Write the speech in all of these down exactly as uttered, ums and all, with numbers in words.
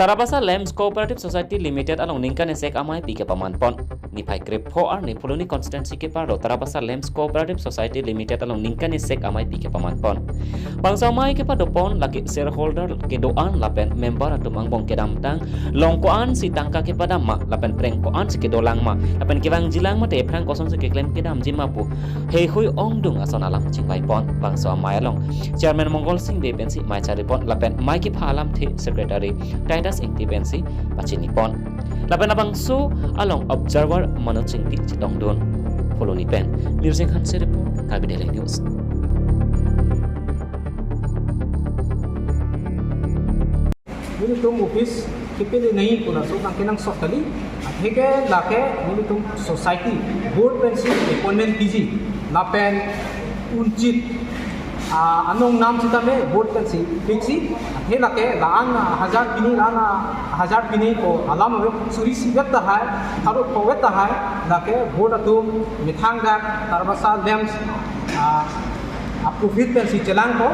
Tarabasa Lamps Cooperative Society Limited along ningkan isek amei pi kepaman pon. Niphai krepho arni Phuloni constituency keparlo Tarabasa Lamps Cooperative Society Limited along ningkan isek amei pi kepaman pon. Bangso amei kepado pon lake shareholder kedo-an lapen member atum angbong kedamtang, long ko-ansi tangka kepadam ma lapen preng ko-ansi kedolang ma lapen kevangjilang mate aphrang kosonsi keklem kedamji ma pu heihui ongdung ason alam chingvai pon. Bangso amei along Chairman Mongol Singh Bey pensi mei chari pon lapen mei kepha alamthe Secretary Titus Ingti pensi pachini pon. Lapen labangso along observer Manoj Ingti chetongdun. Phuloni pen Mirjeng Hanse report, Karbi Daily News. Nelitum office kepele nai pu laso abang kenangsot kali. Atheke lake nelitum society board pensi appointment piji lapen unchit, ah, anong nam sitame board pensi piksi. Athe lake la-an, ah, hajar pini, la-an, ah, hajar pini ko alam ave, suri isi vet tahai, tharuk ko vet tahai, lake board atum methang dak Tarabasa Lamps, ah, a-profit pensi chelang ko,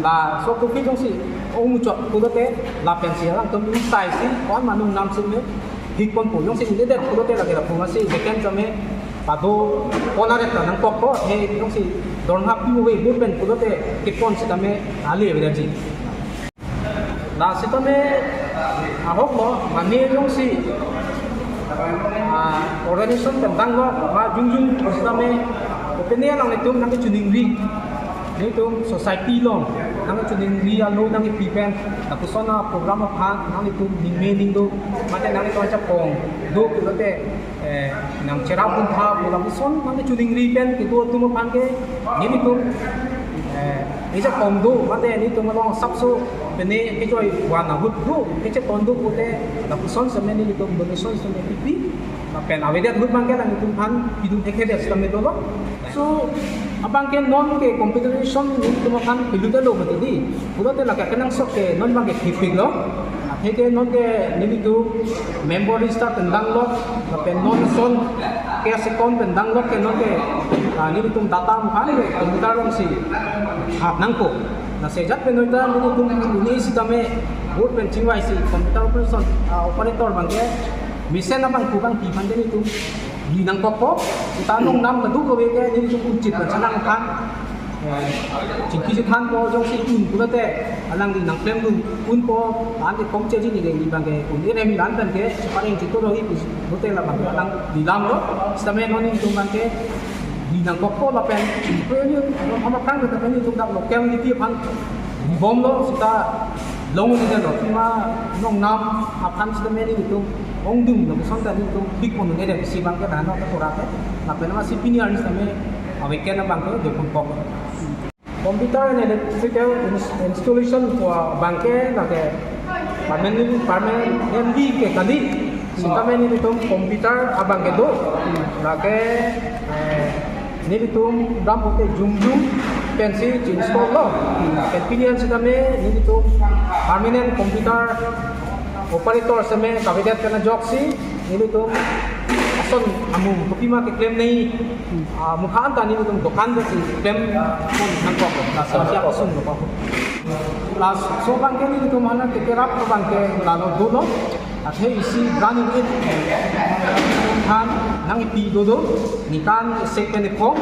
laso profit jongsi ong muchot pulote lapensi alangtum ingtai si ko-an ma anong nam sitame hik ponpo, jongsi ingledet pulote lake lapu masi vacant tame pado pon aret ta nangkokpo, he jongsi dorna pi ave board pen pulote kepon sitame ale aveji. La sitame ahok lo, mane jongsi, ah, organization pen danglo, ma jongjong sitame, opene alanglitum nangkachiningri, nelitum society along nangkachiningri alo nangkepi pen, lapuson a-program aphan nanglitum ningme ning do, mate nanglitum achapong do pulote, eh, nangcherap buntha pu lapuson nangkachiningri pen kedo atum aphan ke nelitum, eh, kechapon do, mate nelitum along asapso pene kejoi van ahut do, kechapon do pute lapuson sitame nelitum donation sitame pipi, lapen avedet ahut abang ke nanglitum aphan pidun thekthedet sitame dolo. So abang ke non ke confederation nelitum aphan pilutelo mati di. Pulote lake kenangsot ke non abang ke thipiklo. Atheke non ke nelitum member register pen danglok, lapen non ason ke account pen danglok ke non ke, ah, nelitum data mukhan ke computer alongsi hap nangpo. Lasi ajat pen noi ta nelitum une sitame board pen chingvaisi computer operation, ah, operator abang ke mesen abang pu abang pi aphan ke nelitum ri nangkokpo. Seta anong nam kadokave ke nelitum unchit pen chenang aphan, eh, chingki chethanpo, jongsi un pulote alangli nangklemdun unpo, an ke kom cheji ni ke ni abang ke un-e rem lan pen ke chepareng chitoro hi pu pulote la abang ke alangli lamlo. Sitame non nelitum abang ke ri nangkokpo lapen, kre ni, non aphrang ke ta nelitum dak local committee aphan ribomlo, seta long ni lo, pima anong nam aphan sitame nelitum ongdung lapuson ta nelitum pik pon un-edet si abang ke nano katura ke, lapen masi pini arni sitame a-vacant abang ke dopon kok. Computer and electrical ins-, installation pu abang ke lake permanent, permanently ke kali. Sitame nelitum computer abang ke do. Lake, eh, nelitum dam pute jongjong pensi install lo. Pen pini an sitame nelitum permanent computer operator sitame kavedet pen ajoksi nelitum ason amu kopima keklem nai, ah, mukha an ta nelitum dokan pensi klem pon nangkok. Laso ason dokok. Laso abang ke nelitum hana kekerap abang ke lalo dolo. Athe isi brand unit aphan nangpi dodo. Ningkan isek pen ipho.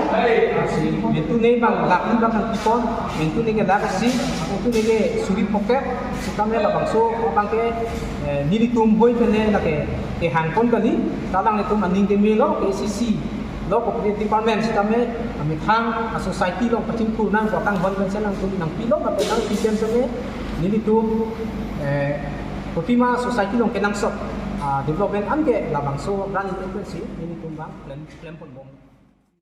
Si mentu ne abang lakh ni abang nangpipon. Mentu ne ke lakh isi, mentu ne ke suri phokep. Sitame labangso abang ke, eh, nelitum hoi pen ne lake kehang pon kali, ta alanglitum aning kemelo, K C C lo, cooperative department sitame amethang a-society along pachingthur nang, kotang hon pen si alangtum nangpilo, lapen nangpi pen sitame nelitum, eh, kopima society along kenangsot, ah, development an ke labangso brand unit pensi nelitum abang klem, klem ponbom.